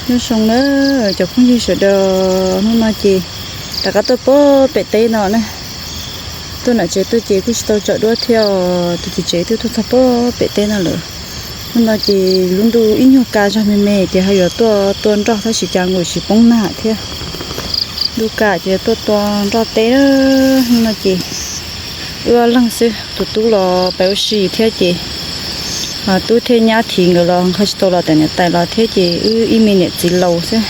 Nyob zoo na cov phooj ywg sawv daws, hnub no ces rov qab tuaj pem teb no na. Tuaj nram tsev tuaj ces kuj tsis tau tsawm duab thiab, tus txiv tsev twb tuaj txog pem teb no lawm. Hnub no ces lub ntuj ib nyuag ka zog me me ces ho yuav tuaj tua nroj tab sis cas nkaus tsis poob nag thiab. Ntuj ka ces tuaj tua nroj teb na. Hnub no ces wb ob leeg xwb, tus tub los pem ua si thiab ces tub thiab nyab thiv nkawd los nqa tsis tau los tias niam tais los thiab ces wb ib me niam txiv laus xwb.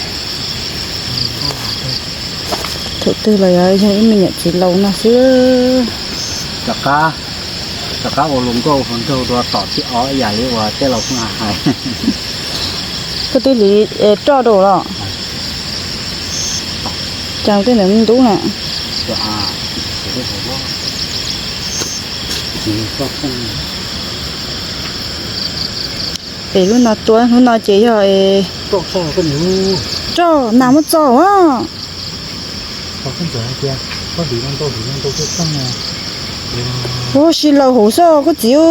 Thaum twg los yog ib me niam txiv laus no xwb. Rov qab, rov qab ua luag nkauj hluas nraug dua tom thib ob ib yam li uas tej laus pheej hais. Koj twb hliv roj rau los? Cas tej ntawd ntub na. Es lub no tua, lub no ces yog es roj nas muab txo a. Ua si laws hauv xwb koj txiv.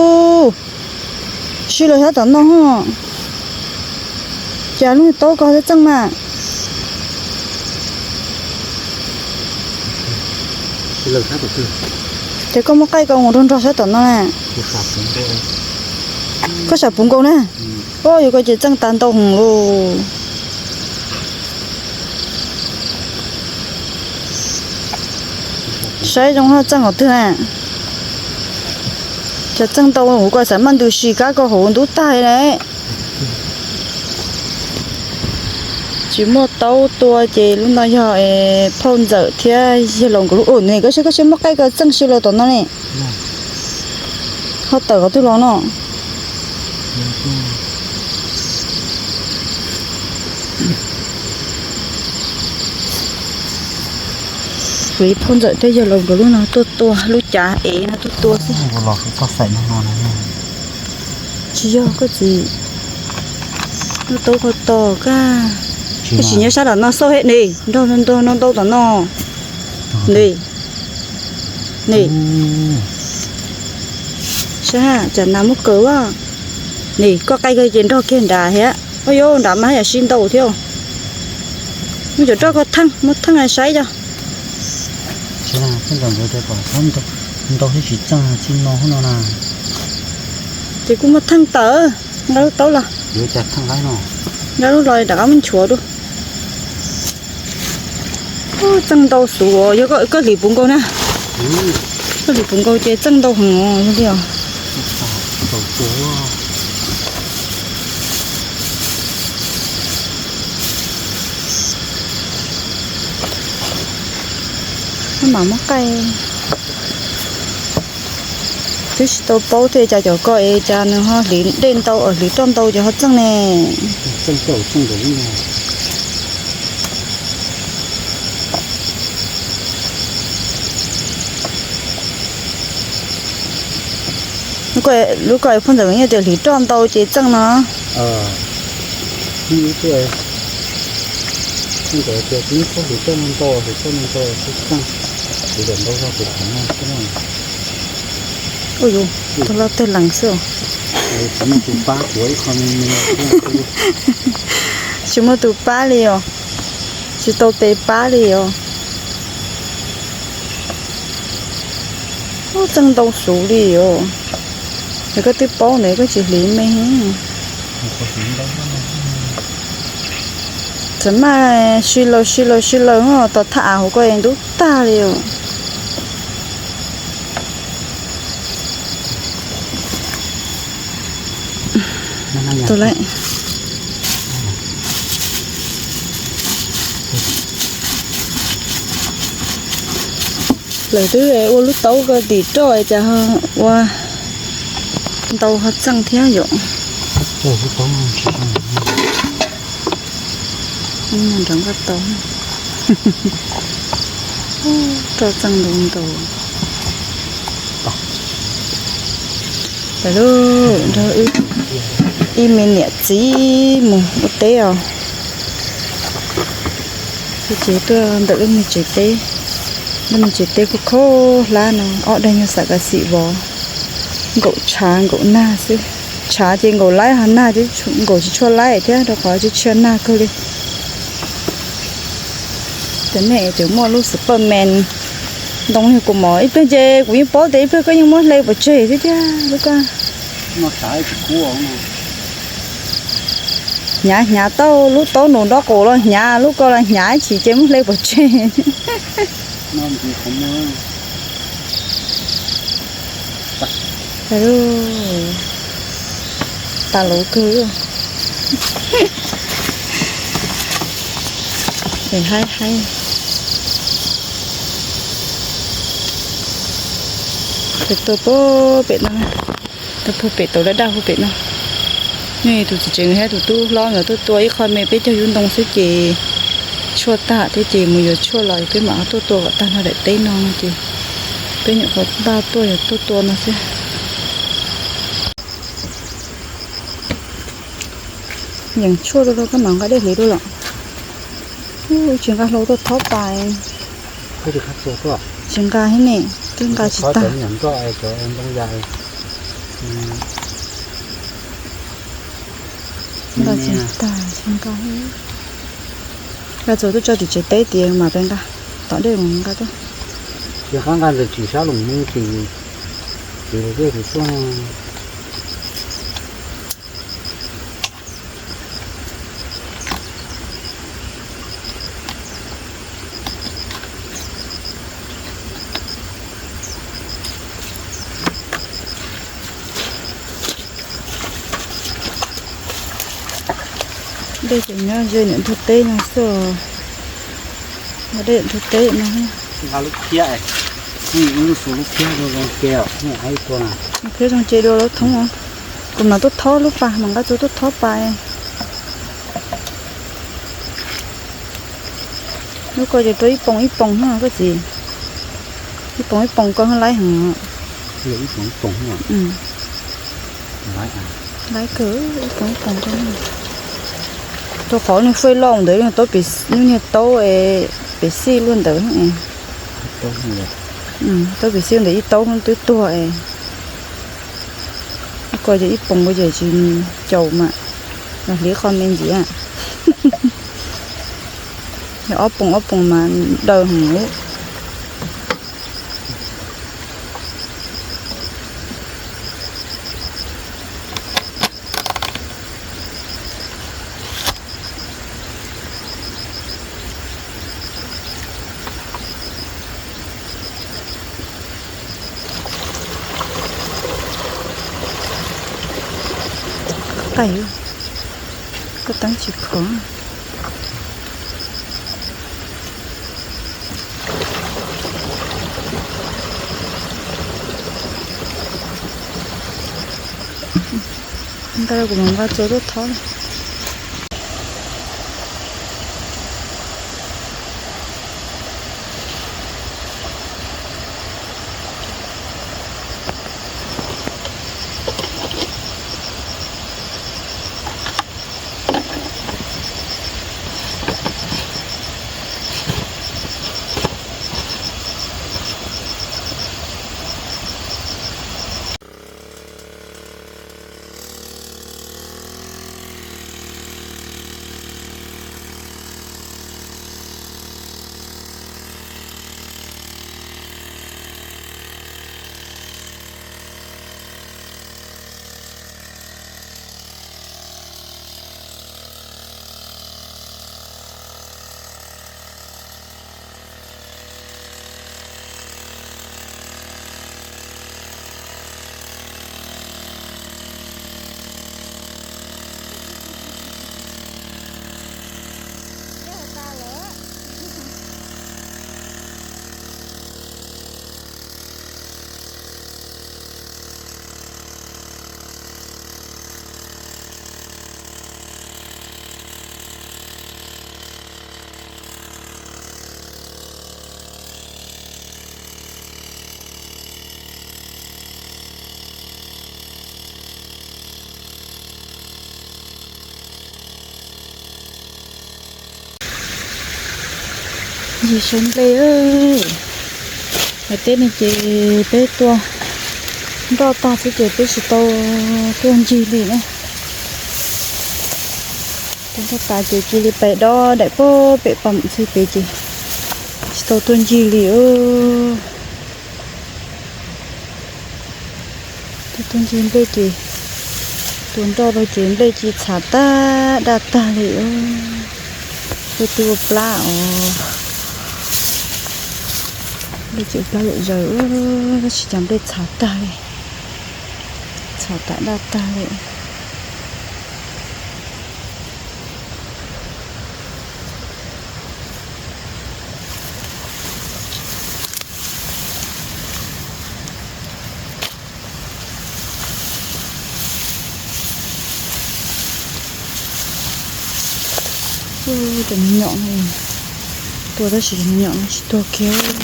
Si laws sab tom no ho. Cas lub taub ko txeej mas. Ces koj muab qaij ko mus nrog nrog sab tom no na. Koj sam puv nkaus na. Ua yus ko ces txeej tas ntau heev lauj. Saib zoo ho txeej qhov twg na. Cov txeej ntau ua ko xav maj ntws si kab ko hauv ntub tag na. Tsis muaj taub tua ces lub no yog phauj ntxawm thiab yawg laus nkawd lub ua ne. Koj saib, koj saib muab qaij ko txeej si laws tom no ne. Ho tawm qhov twg los no. Kuv ib phauj ntxawm thiab yawg laus nkawd lub no tuaj tua, lub cav ev no tuaj tua xwb. Tsis yog koj txiv, lub taub ko tos kab. Koj tsis nyob sab tom no xauj he ne, nrog nrog no ntau tom no ne. Ne, saib cas nas muab kaws a. Ne, koj qaij ko ces nrog kiag nrad thiab. Ua yuav nrad mas haj yam sib ntau thiab. Muab cov roj ko theej, muab theej saib cov. Ntau thiab tsis txeej txij no no na. Ces kuj muab theej tawm, nqa lub taub los. Nqa lub los rov qab muab nchuav dua. Txeej ntau xwb, yog koj hliv puv nkaus na. Koj hliv puv nkaus ces txeej ntau heev li os. Maj mam muab qaij. Twb tsis tau paub tias cas cov ko es cas nws ho hliv dej ntau, hliv roj ntau ces ho txeej ne. Lub ko phauj ntxawm yeej tias hliv roj ntau ces txeej no. Ua yus, tug loj teg lees xwb. Tsis muaj tus pab li os. Tsis tau pes pab li os. Ub, txeej ntau xwb li os. Yog koj twb paub ntawd koj tsis hliv me. Txawm maj si laws si laws si laws ho tos thaj av hauv ko es ntub tag li os. Tus lawm. Lawv twb ua lub taub ko tim roj cas ua ntau ho txeej thiab yom. Nrov nkaj tau. Roj txeej ntau ntau. Lawv lub nrog wb ib me niam txiv mus ua teb os. Ces tuaj ntawm lub me tsev teb, lub me tsev teb khaub khaub hlab no, ob daig nyuag xam kav xim vov, nkaum tshav nkaum nag xwb. Tshav ces nkaum laib, ho nag ces nkaum tsis tshua laib thiab, rau qhov tsis tshua nag kawg li. Cov nej ces muaj lub Superman ntoo yog kuv mov, ib pliag ces kuv yeej paub tias ib pliag koj yeej muab hle pov tseg thiab tiag lub ko. Hnyav hnyav tau lub taub nus nrob qaum los hnyav, lub ko los hnyav, ib chim ces muab hle pov tseg. Tas luv kawg. Haib haib. Peb tuaj puag pem no, tuaj puag pem tau daj daj puag pem no. Nej tus txiv tsev thiab tus tub hlob nkawd tuaj tua ib qho me peb caug yub ntoo xwb ces tshuaj tag thiab ces mus yuav tshuaj los peb mam tuaj tua kom tag nrho daim teb no ces peb nyuam qhuav npaj tuaj yog tuaj tua no xwb. Yeem tshuaj rau rau koj mam nqa dej hliv dua los. Tsis nqa hlau tuaj thob pas. Tsis nqa thiab ne, twb nqa tsis tag. Nqa tsis tag, tsis nqa. Nqa txuas tuaj tso tim tsev teb tias mam peb nqa, tom dej mus nqa tuaj. Tsis nqa, nqa ntawm tsim sab los mus ces, ces dej tus tuaj. Dej ces nyob ze niam ntug teb no xwb. Nqa dej ntug teb no. Nqa lub phiab, lub xu lub phiab zoo zoo ces, phiab zoo ces dua lub thoob. Kuv mam tuaj thob lub pas, mam nqa txuas tuaj thob pas. Lub ko ces rau ib poom ib poom na koj txiv. Ib poom ib poom ko laib heev. Laib kawg, ib poom ib poom ko. Rau qhov nej fej loj ntawd, taub, lub niag taub pem xij luaj ntawd. Taub pem xij ntawd ib taub twb tuag es. Ib ko ces ib poom ko ces tsis caum mas, los hliv qho me ntxiv. Yog ob poom ob poom mas daws heev. Qaij, koj teeb tsis khov. Nqa kuv mam nqa txuas tuaj thob. Yig sawv nplej, daim teb no ces peb tua Nroj tag xwb ces peb tsis tau tuaj ncig li na. Tua nroj tas ces cia li pais dob daim pem pem pam mus txhij pem ces tsis tau tuaj ncig li. Tuaj ncig nplej ces tua nroj rau ces nplej cia li txhav tag daj tag li. Nplej twb ua plab os, nplej ces ua plab yam zaws, tab sis cas nplej txhav tag li, txhav tas daj tag li. Cov me nyuam no, tua tab sis cov me nyuam no tsis tuag kiag.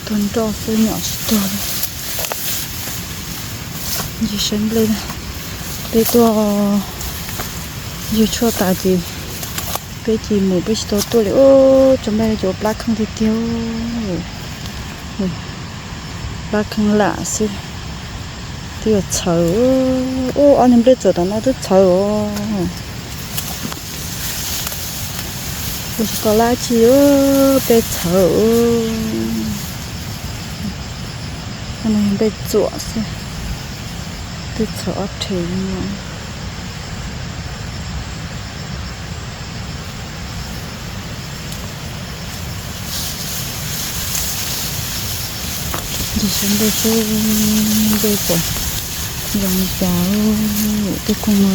Tua nroj xwb nyuam tsis tuag li. Ncig saib nplej, peb tuaj yug tshuaj tas ces peb cia mus, peb tsis tau tuaj li. Ub, tso nplej no ces ua plab kheej tiag tiag. Plab kheej lam xwb. Twb yuav txhawv. Ub, ob niag nplej txawm tom no twb txhawv os. Ua tsis tau dab tsi, peb txhawv. Nplej txuam xwb, twb txhawv ob rhe li no. Ncig saib nplej seb nplej puas zoo li cas. Tej khoom no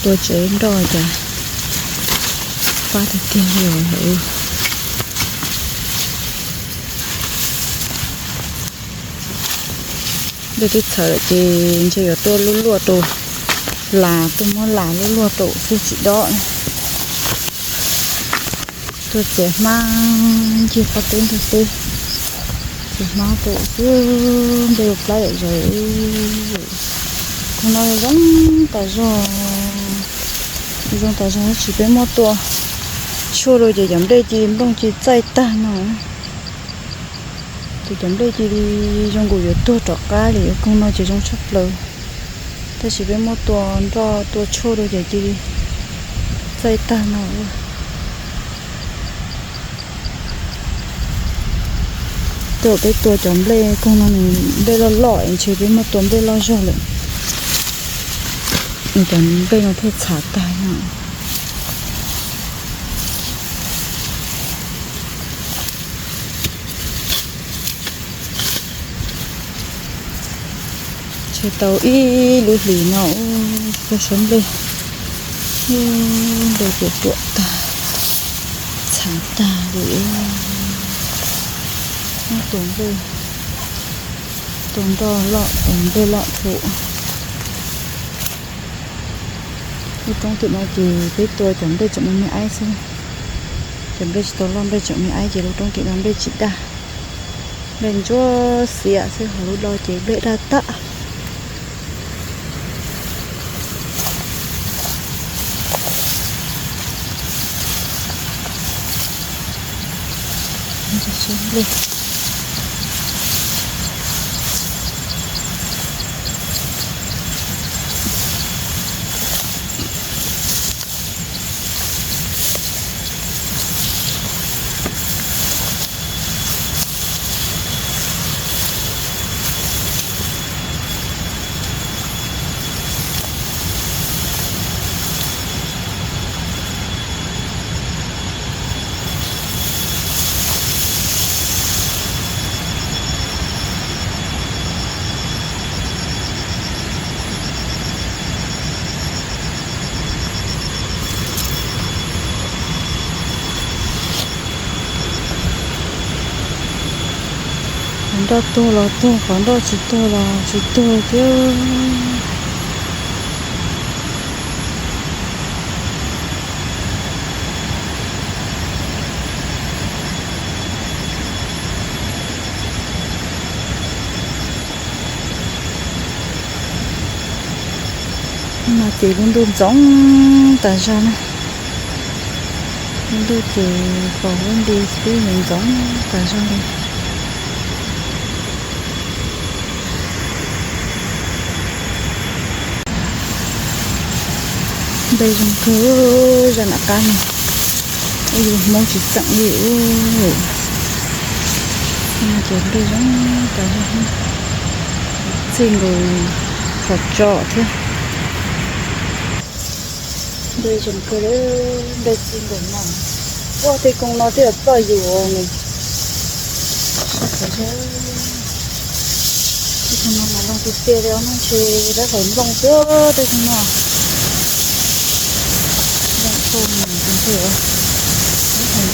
tua tsev nroj cas pab tiag tiag li os. Nplej twb txhawv lawm ces ntshe yuav tuaj luaj luaj rau las, tuaj muab las luaj luaj rau xwb tsis dob. Tuaj txiav hmab ncig qab teb ntug teb, txiav hmab rau xwb, nplej ua plab yam zaws. Khoom no zoo tas zog, zoo tas zog tab sis peb muab tua tshuaj rau ces cov nplej cia li nplooj cia li txaij tag no. Ces cov nplej cia li zoo nkaus yuav tuag rov qab li. Khoom no ces zoo tshaj plaws, tab sis peb muab tua nroj tua tshuaj rau ces cia li txaij tag no. Tej zaum peb tua cov nplej khoom no nws nplej loj loj es ntshe peb muab tua nplej loj zog lawm, cov nplej no thiaj txhav tag no. Tseg tau ib lub hlis no, tuaj saib nplej, nplej ruam ruam tag, txhav tag li. Muab tua nplej, tua nroj loj, nplej loj rhuav. Lub roob tim no ces peb tua cov nplej tseem me me aib xwb. Cov nplej tsis tau loj, nplej tseem me aib ces lub roob tim no nplej tsis daj. Nplej ntsuab xiav xwb, hauv lub do ces nplej daj tag. Qhov nroj tuag los tuag, qhov nroj tsis tuag los tsis tuag thiab. No ces lub ntuj ntxoov tas zog na. Ntuj ces pom lub nti twb ntxoov tas zog li. Nplej zoo kawg, zaj nram qab no, ib yus Hmoob tsis txeem li. Ces nplej zoo tas zog, txij nkaus qhov tso thiab. Nplej zoo kawg, nplej txij nkaus no. Ua tej koog no twb yuav ploj yus ne. Tej koog no mas zoo tiag tiag li, ob hnub ntshe lawv hlais nplooj xwb tej koog no. Nplooj xwb,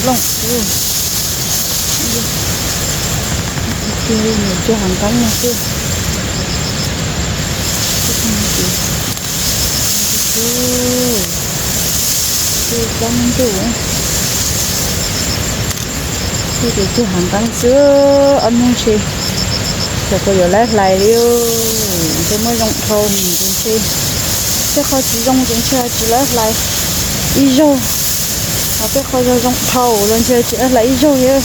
lawv hlais nplooj xwb. Tiag li, nws cog hav nqeeb no xwb. Tej koog no ces, tej koog no ces, tej koog ntuj, tej ces cog hav nqeeb xwb, ob hnub ntshe xyov puas yuav lawv hlais li. Ntshe muab zoo dhau ces ntshe, tej qho tsis zoo ces ntshe tsis lawv hlais ib zaug, ho tej qho zoo zoo dhau los ntshe tsis lawv hlais ib zaug thiab.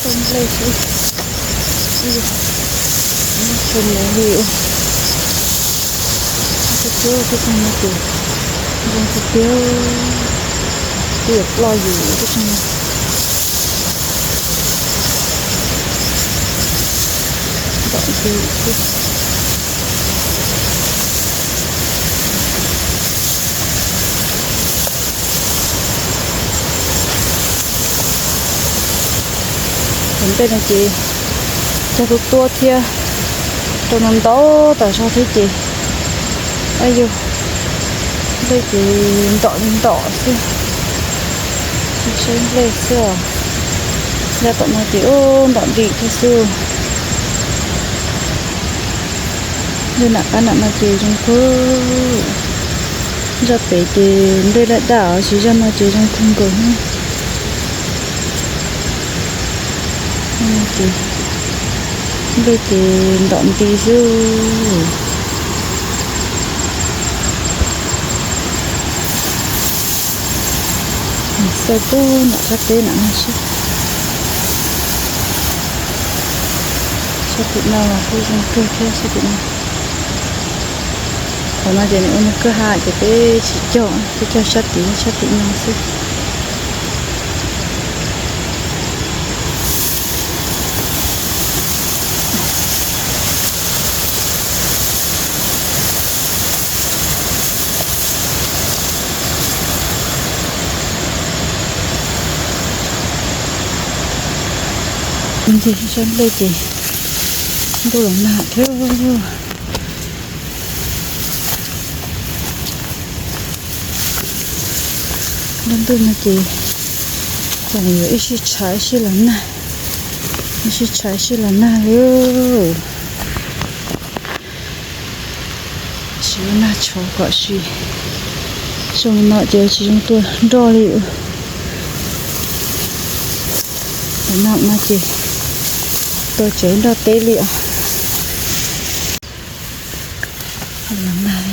Tau nplej xwb, tshee mus li. Tej koog no ces zoo tiag tiag, twb yuav ploj yus tej koog no. Ntom nti xwb. Cov nplej no ces cog tuab tuab thiab, rau no ntau tas zog thiab ces, ab yus, nplej ces ntom li ntom xwb. Saib nplej xwb os. Nyob tom no ces ub ntom ntim thiab xwb. Nplej nram qab nram no ces zoo kawg. Zaj pem ces nplej daj daj os, tab sis zaj no ces zoo kawg nkaus na. Ces nplej ces ntom nti xwb. Xauj puag nram qab teb nram no seb. Sab tim no los kuj zoo kawg thiab sab tim no. Qhov no ces nws ua nws kwj ha ces peb tsis cog, peb cog sab tid, sab tim no xwb. Ntxig sab nplej ces ntuj los nag thiab. Nruab ntuj no ces tseem yuav ib sij tshav ib sij los nag, ib sij tshav ib sij los nag li. Tsis ua nag tshov kom sis, xyoo no ces tsis zoo tua nroj li. Los nag no ces tua tsev nroj teb li os. Los nag